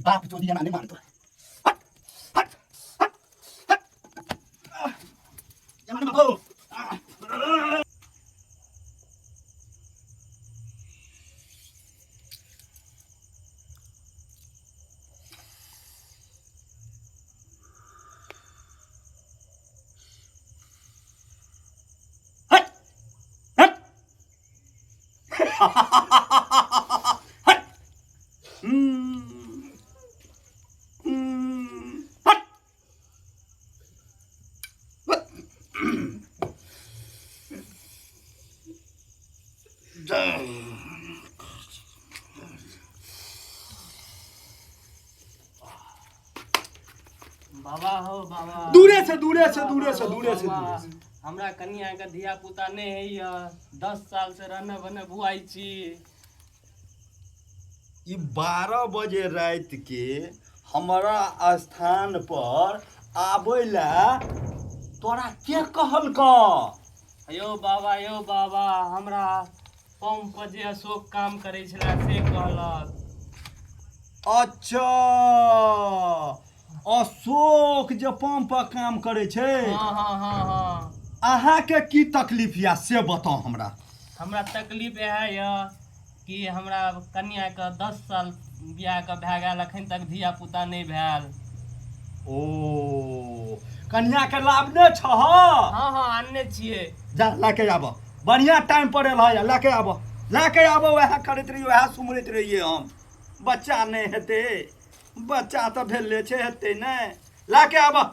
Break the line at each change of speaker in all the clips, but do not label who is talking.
बाप चोदी एना नहि मानतो। हट हट हट हट, एना नहि मानतो। हट हट हट, हट।
बाबा हो बाबा,
दूरे से, दूरे से, दूरे से, दूरे से, दूरे से।
हमरा कनिया के धिया पुता नहि होइया, 10 साल से रहने बने बुआइ छी।
ई 12 बजे राति के हमरा स्थान पर आबै ला तोरा के कहलकौ?
यौ बाबा, यौ बाबा, हमरा पंप पर जे अशोक काम करै छलै से कहलक।
अच्छा, अशोक जे पंप पर काम करै छै?
हाँ हाँ हाँ हाँ।
अहाँके की तकलीफ या से बताउ हमरा।
हमरा तकलीफ इएह यऽ कि हमरा कनियाके 10 साल बियाहके भए गेल, अखन तक धिया पुता नहि भेल।
ओ कनियाके लाभ नहि छह?
हाँ हाँ, आनने छियै।
जा लए के आबऽ, बढ़िया टाइम पर एल है, लए के आबऽ, लए के आबऽ। वएह करैत रहियै, वएह सुमरैत रहियै हम, बच्चा नहि हेतै, बच्चा तऽ भेले छै, हेतै नहि, लए के आबऽ।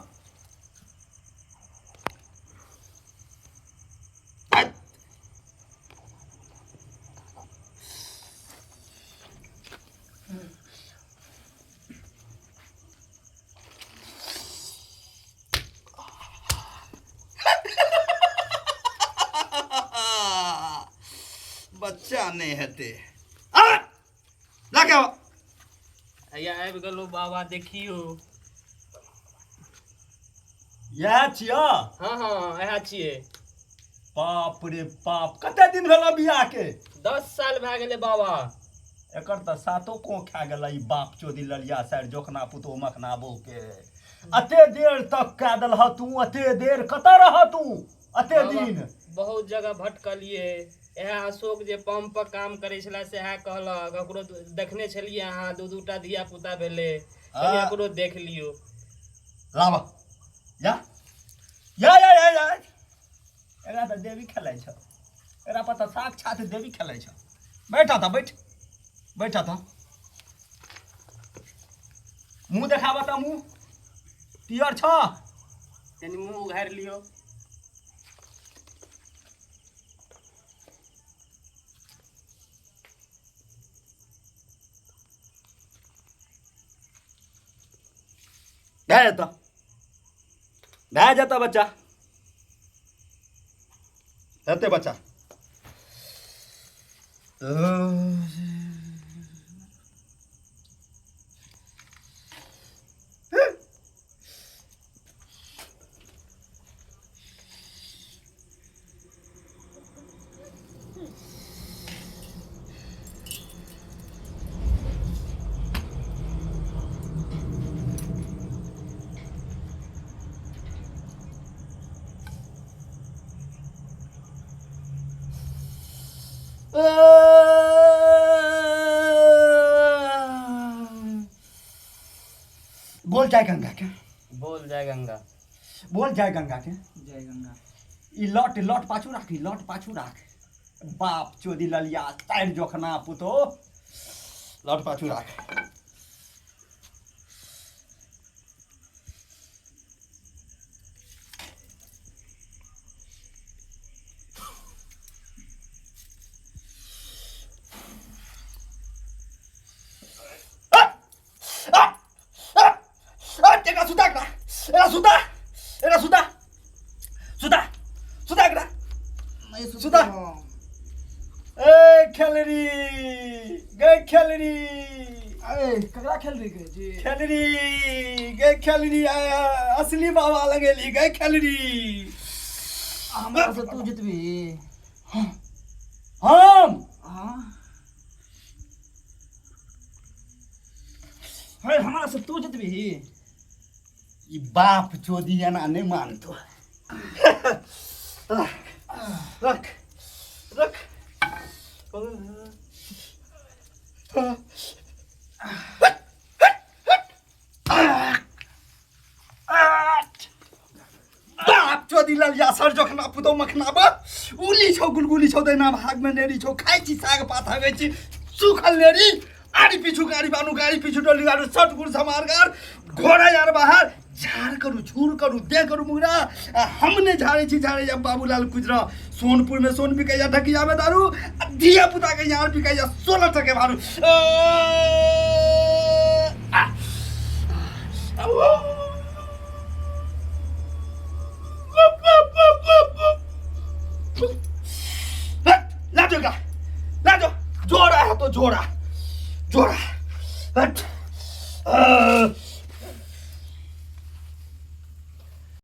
बच्चा नहि हेतै, लए के आबऽ।
हैया आबि गेलहुँ बाबा, देखियौ।
इएह छियऽ?
हाँ हाँ, इएह छियै।
बाप रे बाप, कते दिन भेल बियाह के?
10 साल भए गेलै बाबा।
एकर तऽ सातो को खा गेलै ई बाप चोदी ललिया साइड जोखना पुतो मखना बहू के। अते देर तक कए देलह तू, अते देर कतऽ रह तू अते
बाबा,
दिन?
बहुत जगह भटकलियै, इएह अशोक जे पंप पर काम करै छलै सएह कहलक, ओकरो देखने छलियै अहाँ, दू दूटा धिया पुता भेलै, कनि ओकरो देख लियौ।
लाब, या या या या या, एकरा तऽ देवी खेलाइ छौ, एकरा पर तऽ साक्षात देवी खेलाइ छौ। बैठ तऽ, बैठ, बैठ तऽ, मुँह देखाबऽ तऽ, मुँह पियर छ?
कनि मुँह उघारि लियौ।
भए जेतऽ, भए जेतऽ बच्चा, हेतै बच्चा। बोल जय गंगा के।
बोल जय गंगा।
बोल जय गंगा के।
जय गंगा।
ई लट लट पाछू राख, ई लट पाछू राख। बाप चोदी ललिया तारि जोखना पुतो, लट पाछू राख। एकरा सुता, एकरा, एकरा सुता, एकरा सुता, सुता, सुता, एकरा सुता। ए खेलरी गई, खेलरी।
ए ककरा खेलरी कहै छी?
खेलरी गई, खेलरी, असली बाबा लगेली गई खेलरी।
हमरा से तू जितबी?
हम
हाँ, हे हमरा जितबी?
ई बाप चोदी एना नहि मानतो। रख रख रख। बाप चोदी ललिया सर जखना पुतो मखना बा उली छौ गुलगुली छौ दैना भाग में नेरी छौ, खाइ छी साग पात हगै छी सुखल नेरी, आड़ी पीछू गाड़ी बानू गाड़ी पीछू डोली गाड़ू सट गुड़ समार गार घोड़ा यार बाहर झाड़ करू झूर करू दे करू मुगरा। आ हम ने झाड़े छी झाड़े जब बाबूलाल कुजरा सोनपुर में सोन बिकैया ढकिया में दारू आ धिया पुता के यार बिकैया 16 टके भारू। आ, आ, ला जो ला जो, जोड़ा है तो जोड़ा जोड़ा। हट।